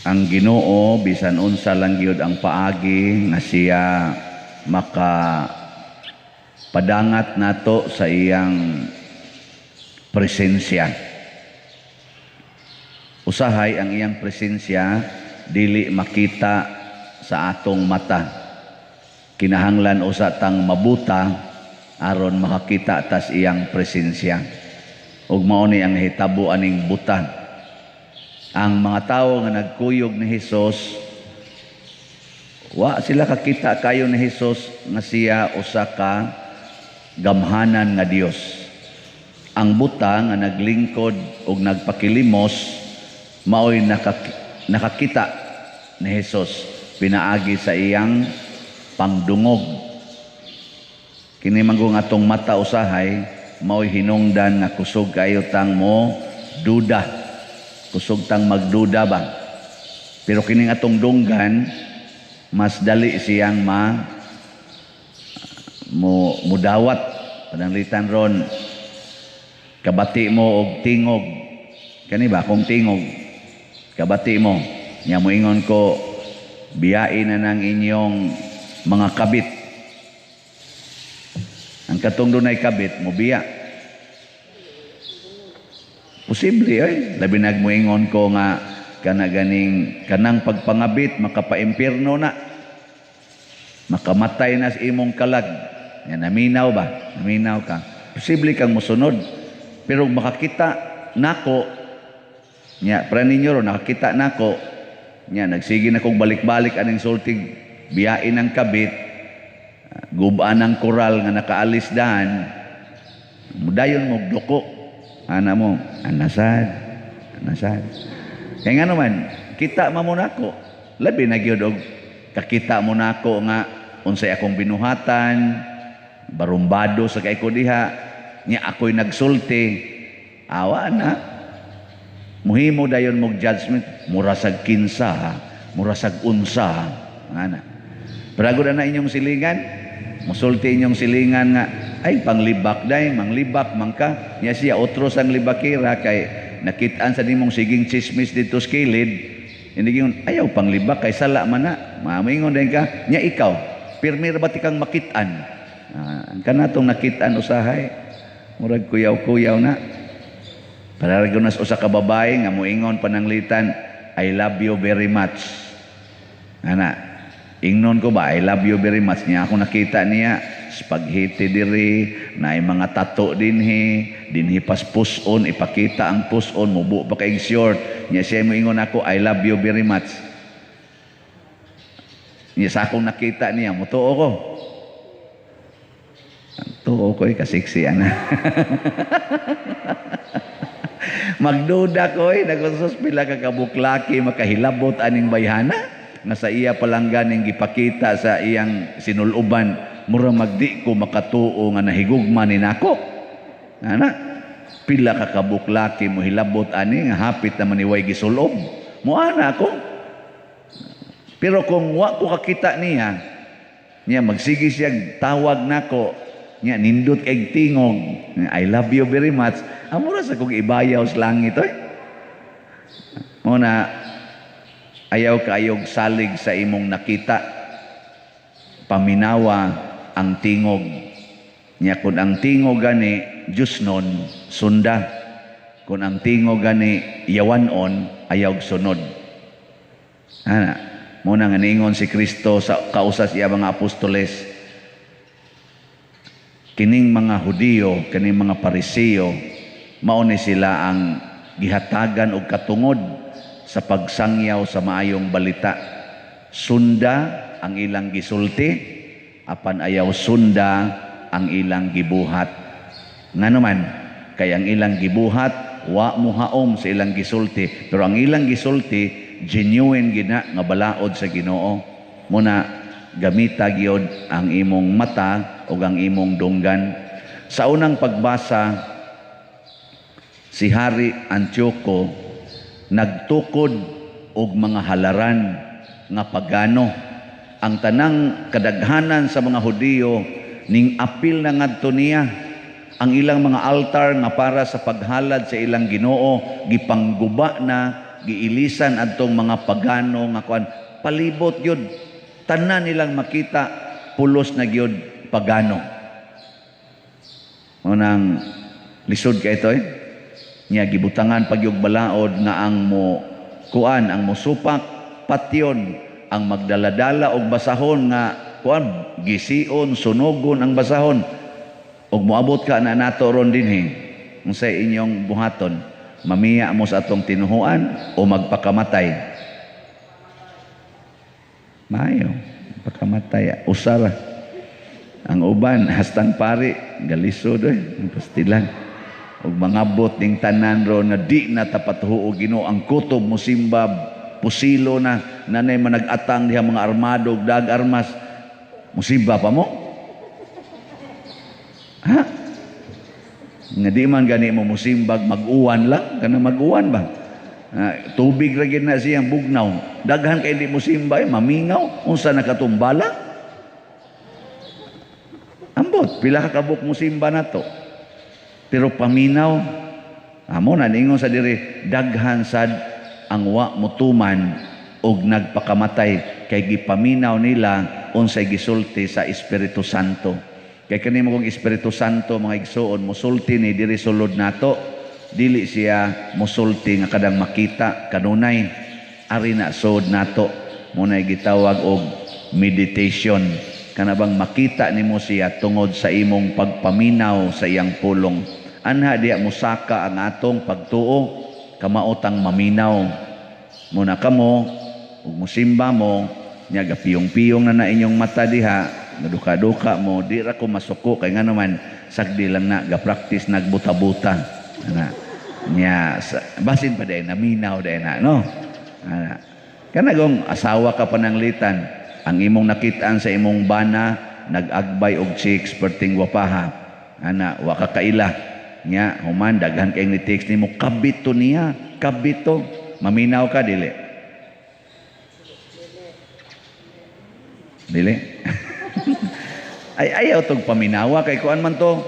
Ang Ginoo, bisan unsa lang gyud ang paagi nga siya maka padangat nato sa iyang presensya. Usahay ang iyang presensya dili makita sa atong mata. Kinahanglan usa tang mabuta aron makakita tas iyang presensya. Ug mao ni ang hitabo aning buta. Ang mga tawo nga nagkuyog ni Hesus, wa sila kakita kayo ni Hesus nga siya usa ka gamhanan nga Dios. Ang buta nga naglingkod og nagpakilimos maoy nakakita ni Hesus pinaagi sa iyang pangdungog. Kini manggong atong mata usahay maoy hinungdan nga kusog kayo tang mo duda. Kusog tang magduda ba. Pero kining atong dunggan, mas dali siyang ma mo mudawat. Pananglitan ron, kabati mo og tingog. Kani ba akong tingog? Kabati mo. Nya moingon ko, "Biyain na ng inyong mga kabit." Ang katong dunay kabit, mo biya. Posible ay labi nag moingon ko nga kana ganing kanang pagpangabit makapaimpierno na. Makamatay na sa imong kalag. Yan, naminaw ba? Naminaw ka. Posible kang mosunod. Pero makakita nako nya pra ninyo ro nakakita nako nya nagsige na kong balik-balik aning sultig, biyain ang kabit, gubaan ang koral nga nakaalis daan, mudayon mo duko ana mo, anasad anasad. Kay nga naman kita man mo nako, labi na gyud og kakita mo nako nga unsay akong binuhatan, barumbado sa kay ko diha nya ako'y nagsulti, awa na muhimo dayon mog judgment, mura sag kinsa ha, mura sag unsa ha, ana. Pero na inyong silingan, musulti inyong silingan nga ay panglibak day, manglibak man ka nya, siya otro sang libakira kay nakitaan sa nimong siging chismis dito sa kilid. Hindi yun, ayaw panglibak kay sala man na. Mamingon din ka nya, ikaw pirmi ra ba ti kang makitaan? Ah, ang kanatong nakitaan usahay murag kuyaw-kuyaw na. Para nas usa ka babae nga moingon pananglitan, "I love you very much." Ana, ingnon ko ba, "I love you very much." Niya ako nakita niya, spaghetti diri, na mga tato dinhi, dinhi pas puson, ipakita ang puson, mubo pa kay short. Niya siya moingon ako, "I love you very much." Niya sa akong nakita niya, mutuo ko. Tuo ko, eh, kasiksi ana. Magduda ko eh, nagsusus pila ka kabuklaki makahilabot aning bayhana nga sa iya palangganing gipakita sa iyang sinuluban, mura magdi ko makatuo nga nahigugma ni nako. Ana, pila ka kabuklaki mo hilabot ani nga hapit naman ni way gisulob. Mo ana ako. Pero kung wa ko kakita niya, niya magsige siya tawag nako, niya nindot kay tingog, "I love you very much." Amura sa kong ibayaw sa langit oy. Mo na ayaw kaayog salig sa imong nakita. Paminawa ang tingog. Nya kun ang tingog gani Diyos nun, sunda. Kung ang tingog gani yawanon, ayaw sunod. Ana, mo na nga niingon si Kristo sa kausas iya mga apostoles, kining mga Hudiyo, kining mga Pariseo, mao ni sila ang gihatagan og katungod sa pagsangyaw sa maayong balita. Sunda ang ilang gisulti, apan ayaw sunda ang ilang gibuhat. Ngano man, kay ang ilang gibuhat wa muhaom sa ilang gisulti, pero ang ilang gisulti genuine gina nga balaod sa Ginoo. Muna gamita gyud ang imong mata ug ang imong dunggan. Sa unang pagbasa, si Hari Antioco nagtukod og mga halaran nga pagano. Ang tanang kadaghanan sa mga Hudiyo ning apil na ngadto niya. Ang ilang mga altar nga para sa paghalad sa ilang Ginoo gipangguba na. giilisan adtong mga pagano nga kuan, palibot gyud, tanan nilang makita pulos na gyud pagano. Unang lisod kay ito eh. Nya gibutangan pagyog balaod nga ang mo kuan, ang mosupak patyon, ang magdaladala og basahon nga kuan gision, sunogon ang basahon. Og moabot ka na nato ron dinhi, unsay inyong buhaton? Mamiya mo sa atong tinuhuan o magpakamatay? Maayo, pakamatay, usara. Ang uban hastang pari galisod oy, pastilan. Og mangabot ning tanan ron na di na tapatuo Ginoo, ang kutob mo simbab, pusilo na nanay manag-atang diha mga armado ug dag armas, musimba pa mo? Ha? Nga di man gani mo musimbag, mag-uwan lang, kana mag-uwan ba? Ha, tubig ra gyud na siyang bugnaw. Daghan kay di mo simba, eh, mamingaw, unsa nakatumbala? Ambot, pila ka kabuk mo simba nato. Pero paminaw, amo na ningon sa diri, daghan sad ang wa mutuman og nagpakamatay kay gipaminaw nila unsay gisulti sa Espiritu Santo. Kay kani mo kong Espiritu Santo, mga igsuon, musulti ni diri sulod nato, dili siya musulti nga kadang makita kanunay, ari na sud nato. Munay gitawag og meditation, kana bang makita nimo siya tungod sa imong pagpaminaw sa iyang pulong. Anha diya musaka ang atong pagtuo, kamaotang maminaw. Muna kamo ug musimba mo nya gapiyong-piyong na na inyong mata diha, naduka-duka mo, di ra ko masuko kay ngano man sagdi lang na ga-practice nagbuta-buta. Ana nya basin pa day naminaw day na no. Ana kana gong asawa ka pananglitan, ang imong nakitaan sa imong bana nag-agbay og chicks perting gwapaha. Ana wa ka kaila nya human daghan kay ni text nimo, kabito niya, kabito. Maminaw ka dili? Dili. Ay ayaw tog paminawa kay kuan man to,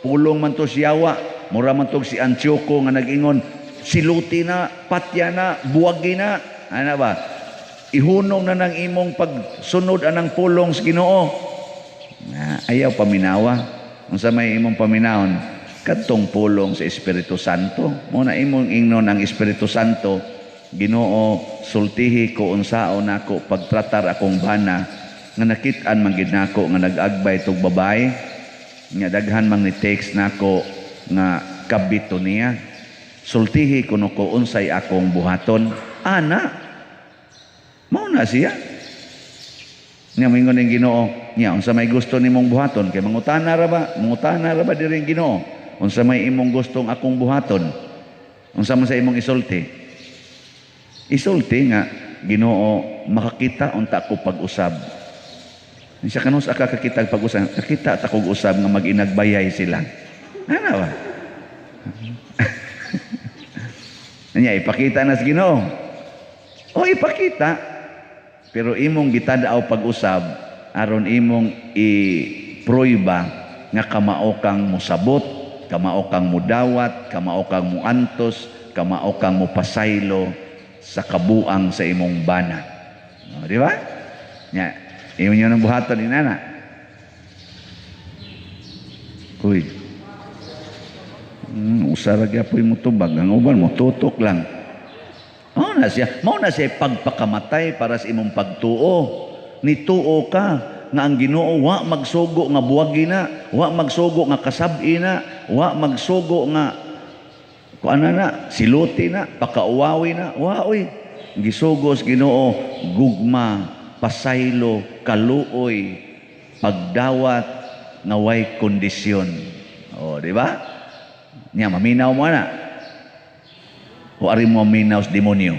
pulong man to siyawa, mura man tog si Antioco nga nag-ingon, siluti na, patya na, buwagi na, ana ba? Ihunong na ng imong pagsunod anang pulong sa Ginoo. Na, ayaw paminawa. Unsa may imong paminawon? Kadtong pulong sa Espiritu Santo. Mo na imong ingnon ang Espiritu Santo, Ginoo, sultihi ko unsaon nako pagtratar akong bana nga nakit-an man gid nako nga nag-agbay tog babae nga daghan man ni text nako nga kabito niya, sultihi kuno ko unsay akong buhaton. Ana mao na siya nya moingon ning Ginoo nya unsa may gusto nimong buhaton? Kay mangutana ra ba diri ang Ginoo, unsa may imong gustong akong buhaton? Unsa man sa imong isulti? Isulti nga, Ginoo, makakita unta ko pag-usab. Siya kanus aka kakita pag-usab, kakita ta kog usab nga mag-inagbayay sila. Ana ba? Nya ipakita na sa Ginoo. O ipakita, pero imong gitadaw pag-usab aron imong ipruiba nga kamao kang mosabot, kamao kang mudawat, kamao kang muantos, kamao kang mupasaylo sa kabuang sa imong bana. O, di ba? Nya, imo nang buhaton ni nana. Uy. Usara gyapon mo tubag, ang uban mo tutok lang. Mao na siya, mao na siya pagpakamatay para sa imong pagtuo. Nituo ka nga ang Ginoo wa magsugo nga buwagi na, wa magsugo nga kasab-i na, wa magsugo nga kuana na, siluti na, pakauwawi na, wa oy. Gisugo sa Ginoo gugma, pasaylo, kaluoy, pagdawat nga way kondisyon. O, di ba? Nya maminaw mo ana. O ari mo maminaw sa demonyo.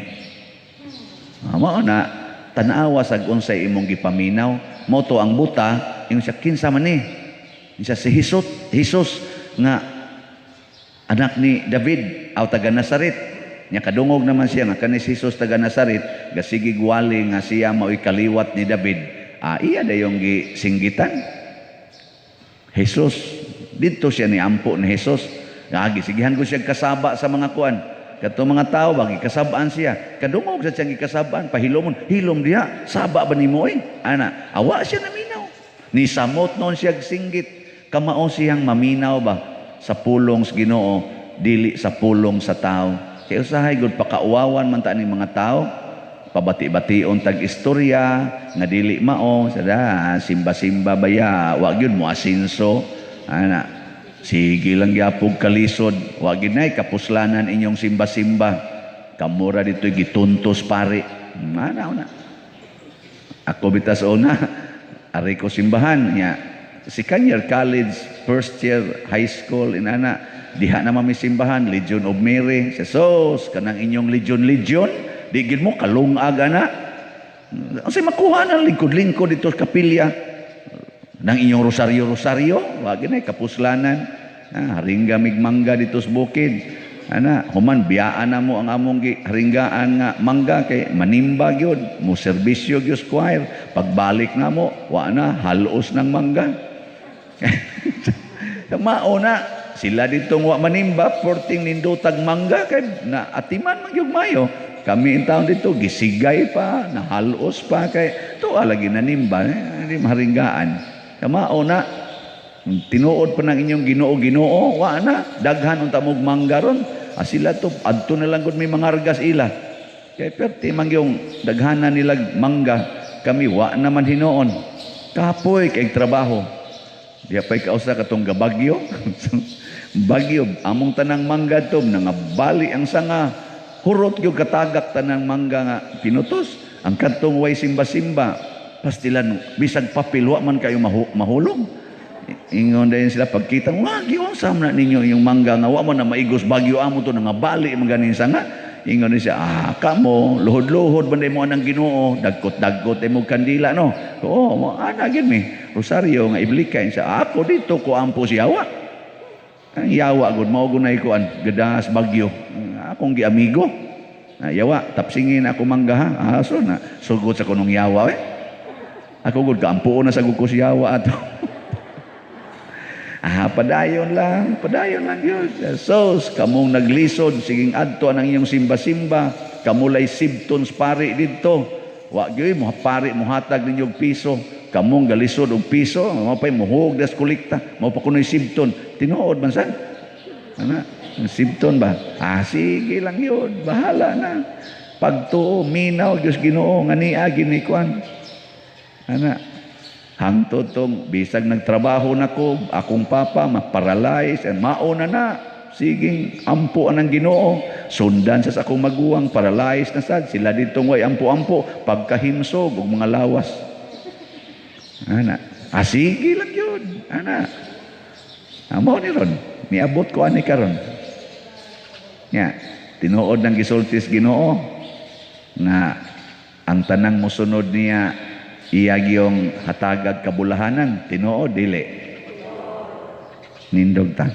Mao na tan-awa sag unsay imong gipaminaw. Mo to ang buta, ingon siya kinsa man ni? Ingon siya si Jesus nga anak ni David aw taga Nazaret. Nya kadungog naman siya nga kani si Jesus taga Nazaret, gasigi gwali nga siya maoy kaliwat ni David. Ah, iya dayong gisinggitan. Jesus, didto siya ni ampo ni Jesus. Agi sigihan ko siya kasaba sa mga kuan. Kato mga tao ba gikasab-an siya. Kadungog sa siyang gikasab-an, pahilomon, hilom diha, saba ba nimo oy? Ana, awa siya naminaw. Ni samot noon siya singgit, kamao siyang maminaw ba sa pulong sa Ginoo, dili sa pulong sa tao. Kay usahay gud pakauwawan man ta ni mga tao, pabati-bation tag istorya nga dili mao sada, simba-simba baya, wa gyud mo asinso ana, sige lang gyapog kalisod, wa gyud nay kapuslanan inyong simba-simba, kamura dito'y gituntos pare ana una. Ako bitas una ari ko simbahan nya, second year college, first year high school, inana diha na mami simbahan Legion of Mary. Sa sos kanang inyong Legion Legion, di gid mo kalungag ana. Unsay makuha nang lingkod-lingkod dito sa kapilya ng inyong rosaryo-rosaryo, wa gid kapuslanan. Ah, haringga mig mangga dito sa bukid. Ana, human biyaan na mo ang among haringgaan nga mangga kay manimba gyud, mo serbisyo gyud sa choir. Pagbalik na mo, wa na halos ng mangga. Mao na sila ditong wa manimba, porting nindutag mangga kay na atiman man gyud mayo. Kami in taon dito gisigay pa, nahalos pa kay tuwa lagi nanimba, eh, hindi maharinggaan. Kamao na tinuod pa ng inyong Ginoo Ginoo, wa na daghan unta mog mangga ron. Ah, sila to adto na lang gud may mangargas ila. Kay perti man yung daghanan nila mangga, kami wa naman hinuon. Kapoy kay trabaho. Diya pa'y kausa katong gabagyo. Bagyo, among tanang mangga to, nangabali ang sanga. Hurot yung katagak tanang mangga nga pinutos. Ang kadtong way simba-simba, pastilan, bisag papel, wa man kayo mahulog. Ingon din sila pagkita, wa giunsa man na ninyo yung mangga nga wa man na maigos bagyo amo to, nangabali man ganin sanga. Ingon din siya, ah, kamo, luhod-luhod man mo anang Ginoo, dagkot-dagkot mo kandila, no? Oo, mo ana gyud mi. Rosaryo nga iblikay siya, ako dito ko ampo si yawa. Ang yawa gud mao gunay kuan, gadas bagyo. Akong giamigo. Ah, yawa, tapsingin ako mangga ha. Ah, so na sugod sa kunong yawa eh. Ako gud kaampuon na sa gud ko si yawa ato. Ah, padayon lang yun. Sos, kamong naglisod, siging adto ang inyong simba-simba, kamulay sibtons pari didto. Wa gyud mo pari mohatag ninyo og piso. Kamong galisod og piso, mao pay muhug das kolekta, mao pa kunoy sibton. Tinuod man sad. Ana, sibton ba? Ah, sige lang yun, bahala na. Pagtuo, minaw, Diyos Ginoo, nga niya ginikuan. Ana, hangtod tong bisag nagtrabaho nako, akong papa maparalyze, and mauna na. Sige, ampo ang Ginoo. Sundan sa akong maguwang, paralyzed na sad. Sila ditong way ampo-ampo, pagkahimsog og mga lawas. Ana, ah, sige lang yun. Ana, amo ni ron. Niabot ko ani karon. Nya, tinuod ng gisultis Ginoo nga ang tanang mosunod niya iya gyong hatagag kabulahanan. Tinuod dili? Nindog ta.